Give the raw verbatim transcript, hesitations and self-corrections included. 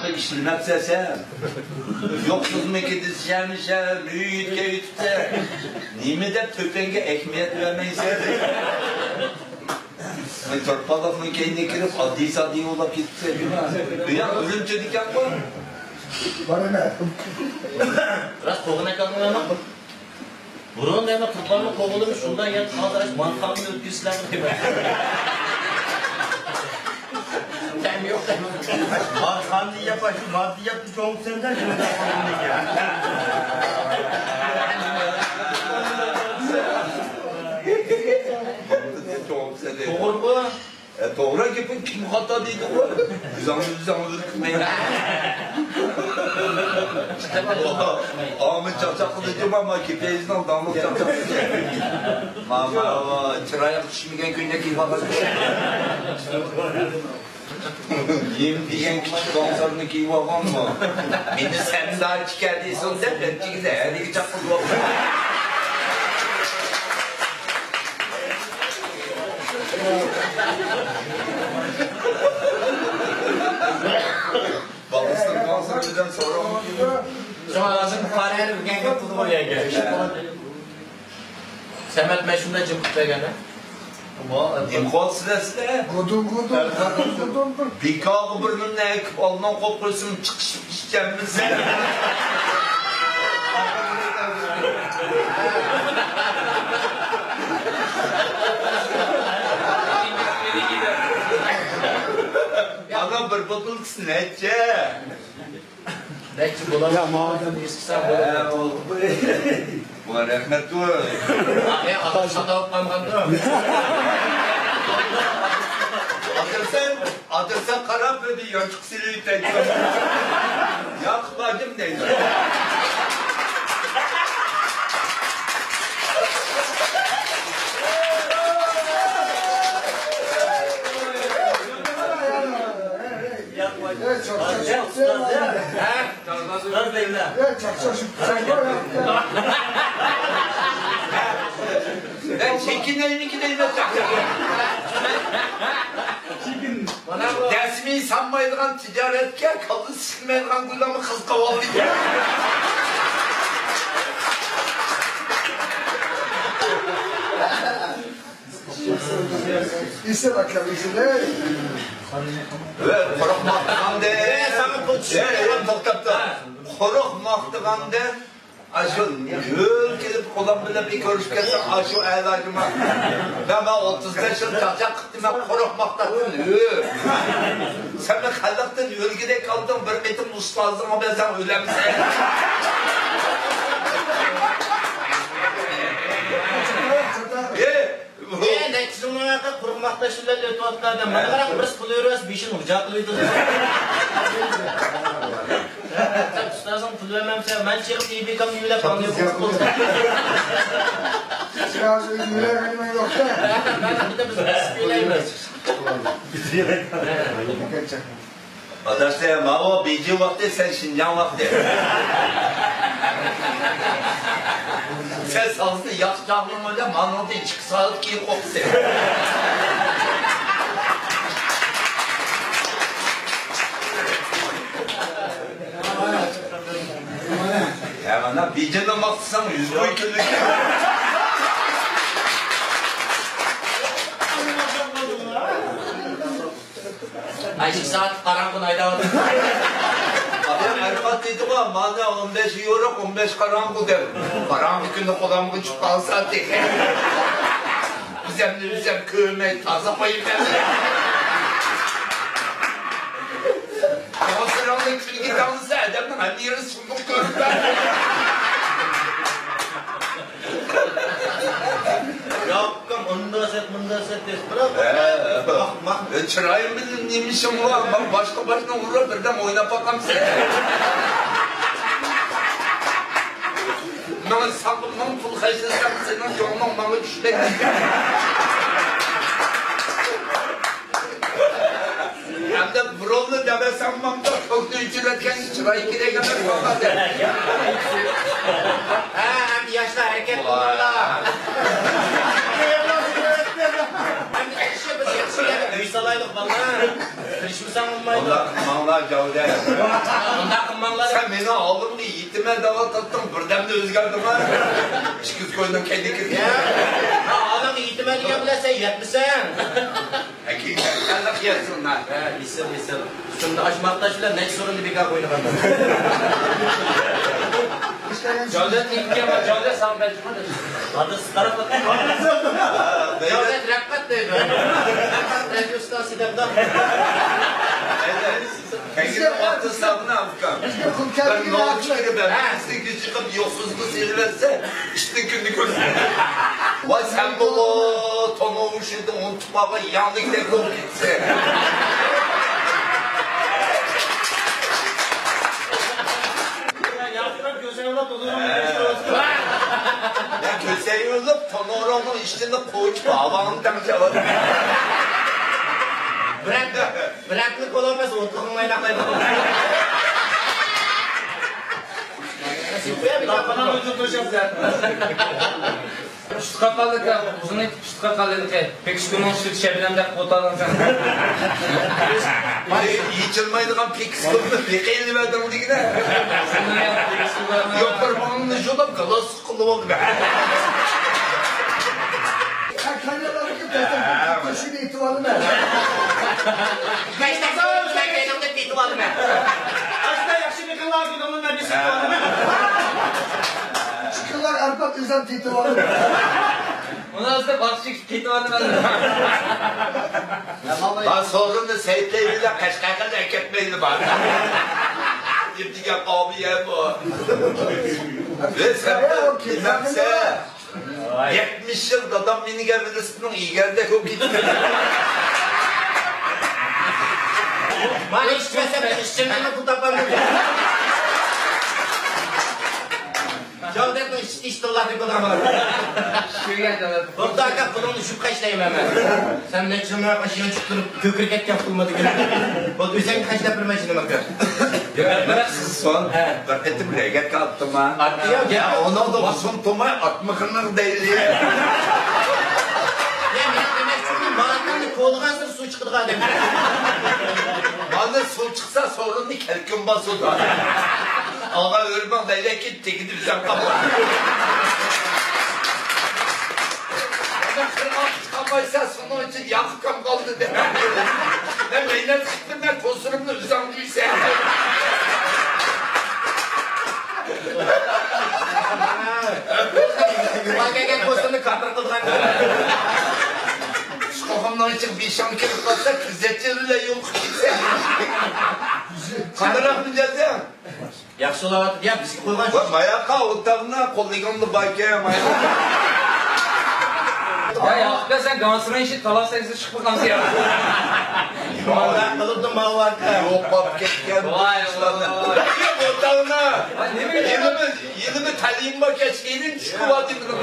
ئىشلىمەپسەن سەن. يوقسۇزمىكى دېسە، شەمشەر، مۈيۈتكە ئۆتۈپسەن. نېمە دەپ تۆپەڭگە ئەھمىيەت بەرمەيسەن؟ مەن تۇرۇپ قالدىم، كەينىگە كىرىپ، ئاددىي-ساددىي ئويلاپ كېتىپسەن، جۇما. ئۆيۈڭ ئۈرۈمچىدىكەنغۇ؟ بارىمەن. راست، قوغۇن ئەكەلدىڭلارمۇ؟ بۇرۇن دەيمەن، تۇرپاننى قوغلىمىش شۇنداق يەپ، ھازىر ئاشۇ مانتىخانىنى ئۆتكۈزسىلەرمۇ دەيمەن. تەم يوق دەيمەن. مانتىخانىنى يەپ، ئاشۇ مانتىنى يەپ، چوڭ سەندە شۇنداق قوغلىدى. توغرىمۇ؟ ئە، توغرا گېپىڭ، كىم خاتا دەيدىغۇ؟ ئۆزۈڭنى ئۆزۈڭ ئۈركۈتمەيلا. ئامىن چاقچاق قىلدى، ماما، كېپەيىزنىڭ داڭلىق چاقچاقچىسى. ماما، چىرايىغا چۈشمىگەن كۈندە كېلىپ قالغان. يېم دېگەن كىچىك دوڭسارنى كىيىۋالغانمۇ؟ مېنى سەمزا چىكەر دەيسەن دەپ، ئەنچىكىدە ھەدىگە چاققۇزۇۋاپتۇ. بالىسىنىڭ كونسېرتىدىن سورىغان. شۇڭا ھازىر پارىيەنى ئۆگەنگەن قىلدى بۇ يەرگە. سەمەت، مەن شۇنداق جىم قىلىپ بەرگەن. نېمە قىلىۋاتىسىلەر سىلەر؟ گۇدۇڭ، گۇدۇڭ، گۇدۇڭ، گۇدۇڭ. بىكارغا بىر نېمىنى ئەكىپ ئالدىڭ قويۇپ قويسىمۇ، چىقىشىپ ئىچەممىز. ئانا، بىر بوتۇلكىسى نەچچە؟ نەچچە بولار؟ يا، ماڭا ئادەم ئېسىقسا بولار. ۋە رەھمەت. ئاخىر خاتا بولۇپ قالمىغاندۇ؟ ئاتىرسەن، ئاتىرسەن قاراپ بىر يانچۇق سېلىۋېتەيدۇ. ياق، باجىم دەيدۇ. يا ئۇستاز، يا. ھە؟ ئۇستاز دەيمەن. مەن چېكىنەيمىكىن دەيمەن. دەسمى سانمايدىغان تىجارەتكە كاللىسى سىقمايدىغان گۇللارنى قىزىقىپ ئالدى. ئېسىل ئاكام، ئېسىل، ھەي. ۋە قۇرۇق ماختىغاندە. ئە، ساڭا پۇل چۈشۈپ، ئە، توختاپ تۇر. قۇرۇق ماختىغاندە، ئاشۇ ھۆل كېلىپ قولۇم بىلەن بىر كۆرۈشۈپ كەتسەڭ، ئاشۇ ئەلاجىما. مەن، مەن ئوتتۇز بەش يىل چاقچاق قىپتىمەن قۇرۇق ماختاقتىن، ھۆل. سەن خەلقتىن ئۆلگۈدەك قالدىڭ، بىر قېتىم ئۇستازىڭغا بەرسەڭ ئۆلەمسەن. ئە، ئە، نەچچە يىلنىڭ ھەققى قۇرۇق ماختاش بىلەن ئۆتۈۋاتقان ئادەم. مانا قاراڭ، بىرسى پۇل بېرىۋەرسە، بېشىنى ھۇجا قىلىۋېتىدۇ. ئۇستازىڭ پۇل بەرمەمسە، مەن چىقىپ ئىبىكامنى يۆلەپ، ئاڭلىياق بولدى. ھازىر يۆلەيمەن يوقتا. مەن بىردە بىز بېسىپ يۆلەيمىز. ئاداش، ماۋۇ بېيجىڭ ۋاقتى، سەن شىنجاڭ ۋاقتى. سەن سازنى ياخشى چاغلىما دە، مانىڭدىن ئىككى سائەت كېيىن قوپتى. يا مانا بېيجىڭدا ماختىساڭ، يۈز بوي كۈنلۈك. ئاي، ئىككى سائەت قاراڭغۇنى ھەيدەۋاتىدۇ. ئادەم ئەرقات دېدىغۇ، مانا ئون بەش يورۇق، ئون بەش قاراڭغۇ دەپ. قاراڭغۇ كۈنى قولامغا چۈشۈپ قالسا تېخى. ئۆزەمنى ئۆزەم كۆرمەي تازا قويۇپ بەردى. ھوسۇلۇڭنى كۈلگە تاڭلىسا، ئادەمنىڭ ھەممە يېرى سۇنۇق كۆرۈنمەيدۇ. يا ئۇكام، ئۇنداق سەت، مۇنداق سەت دەيسىز. بىراق، ھە، ماق، ماق. ئە، چىرايىم بىلەن نېمە ئىشىڭ بار؟ مەن باشقا باشنى ئۇرۇپ، بىردەم ئويناپ باقامسەن؟ ماڭا ساڭا مىڭ پۇل خەجلىسەم، سېنىڭ كۆڭلۈڭ ماڭا چۈشمەيدۇ. ئەمدى بۇرۇنلا دەۋەرسەڭ، ماڭا كۆكنى ئۆچۈرۈۋەتكەن چىراي كېرەك ئەمەس ماڭا دەپ. ھە، ئەمدى ياشلار ھەرىكەت قىلىڭلار. ئەمدى ياخشى، بىز ياخشى يەردە ئۆي قىلايلىق بالىلار. تىرىشمىساڭ بولمايدۇ. ئۇنداق قىلماڭلار، جاۋدە. ئۇنداق قىلماڭلار. سەن مېنىڭ ئالدىمدا يېتىمەن دەۋاتاتتىڭ، بىردەمدە ئۆزگەردىڭ. ئىككىز كوينىڭ كەينىگە كىردىڭ. ھە، ھالىڭغا يېتىمەن دېگەن بىلەن سەن يەتمىسەڭ. ھەقىقەتەنلا يەتسۇن. ھە، يېسىل، يېسىل. شۇنداق ئاشۇ ماختاش بىلەن نەچچە سورۇننى بىكار قويىدىغاندا. جاۋدەت نېمىكەن، جاۋدەت ساڭا بەرجىمە. ئادرېس قاراپ باققان. جاۋدەت رەققەت دەيدۇ. رەققەت رادىيو ئىستانسىيەدە. كەلگەن ۋاقتىسىدا بۇنى ئۇكام. بىر نوچىلىرى بەرمەسلىككە چىقىپ يوقسۇزغا سېلىۋەتسە، ئىشتىن كۈننى كۆرسۇن. ۋاي سەن بولۇ، تونۇشىدىن ئۇنتۇپ قالغان ياڭلىكتەك بولۇپ كېتىسەن. يا كۆسەي بولۇپ، تونۇرۇڭنىڭ ئىچىنى قويۇپ، ھاۋاڭنى تەڭشەۋاتىدۇ. بىرەر، بىرەر كۈن بولۇپ ئەمەس، ئوتلۇقۇڭ مايناقلايدۇ. ئۈستى قاقاللىقى، ئۇزۇن ئېيتىپ ئۈستى قاقاللىقى. پېكىسكونىڭ ئۈستىدە شەبنەمدەك قوتالغان. ئاي، يېچىلمايدىغان پېكىسكوننى بېقىۋېتىڭ دېگىنە. يوپۇرماڭنى يۇلۇپ، گالاسلىق قىلىۋالدىم. قاينالارنىڭ تۆشىنى ئېتىۋالىمەن. بەشتە سورۇن بىلەن كەينىڭدە تېتىۋالىمەن. ئاشتا ياخشى بېقىڭلار، گۈلۈڭنى نەبىسى قىلىۋالىمەن. چىقىڭلار، ئارپاق ئۆزەم تېتىۋالىمەن. ئۇنى ئەسلى باقچى كېتىۋاتىمەن. ھا، سورۇننى سەيتلەيلى، قەشقەرگە ئەكەتمەيلى بار. دېگەن ئابىيە بۇ. ۋە سەن بىلمەمسەن. يەتمىش يىل دادام مىنگەن ۋېلىسىپىتنىڭ ئېگەردەك بولۇپ كېتىپتۇ. مانا ئىشچىمەن، ئىشچىمەن، پۇل تاپالمىدىم. جاۋدەتنىڭ ئىش، ئىش تىللاتى كودامار. شۇ يەردە. بولدى ئاكا، پۇلۇڭنى شۇ خەجلەيمەن مەن. سەن نەچچە مىڭ ئاشۇ يانچۇق تۇرۇپ، كۆكرىكەتكەن پۇلما دېگىن. بولدى، ئۆزەڭگە خەجلەپ بېرىمەن شۇنى ئاكا. سىز سوئال، ھە، بىر قېتىم رەگەتكە ئاتتىما؟ ئاتتى يا. يا، ئۇنىڭدا ئۇزۇن تۇرماي ئاتمىقىنىڭ دەيلى. يا، مېنىڭ دېمەكچىمدىن مالىكىڭنى كولىغانسېرى سۇ چىقىدىغان ئادەم. مانا سۇ چىقسا، سورۇننى كەلكۈن باسىدۇ. ئاغا ئۆرمەڭ دەيلەككە تېگىدە بىزەم قالغان. ئادەم قىرغاققا چىقالمايسا، سۇنىڭ ئىچىدە ياغ ئۇكام قالدى دەپ. مەن مەينەت قىپتىمەن، توسۇرۇمنى ئۆزۈڭ دېيسەن. يۇقىرى كەلگەن توسۇرنى كاتىر قىلغان. ئۇچقۇخۇمنىڭ ئىچىگە بېشىڭ كىرىپ قالسا، كۆزەتچى بىلەن يولۇقۇپ كېتىسەن. قانداقراق مىجەزىڭ؟ ياخشى بولاۋاتىدۇ. يا، بىزگە قويغان. ۋاي، ماياققا ئوتاغنا قوللىغاندا باركەن، ماياق. يا، ياقۇپ، سەن گاڭسىرىڭ ئىشى تالاس تەگسە چىقىپ قالسا يا. مانا قىلىپتۇ، ماۋاكا. يوقاپ كەتكەن. ۋاي، ۋاي. ئوتاغنا. ۋاي، نېمە؟ يېنىمىز، يېنىمىز تەلىيىم بار، كەچكىنىڭ چۈشكە بار دېمىدىڭ.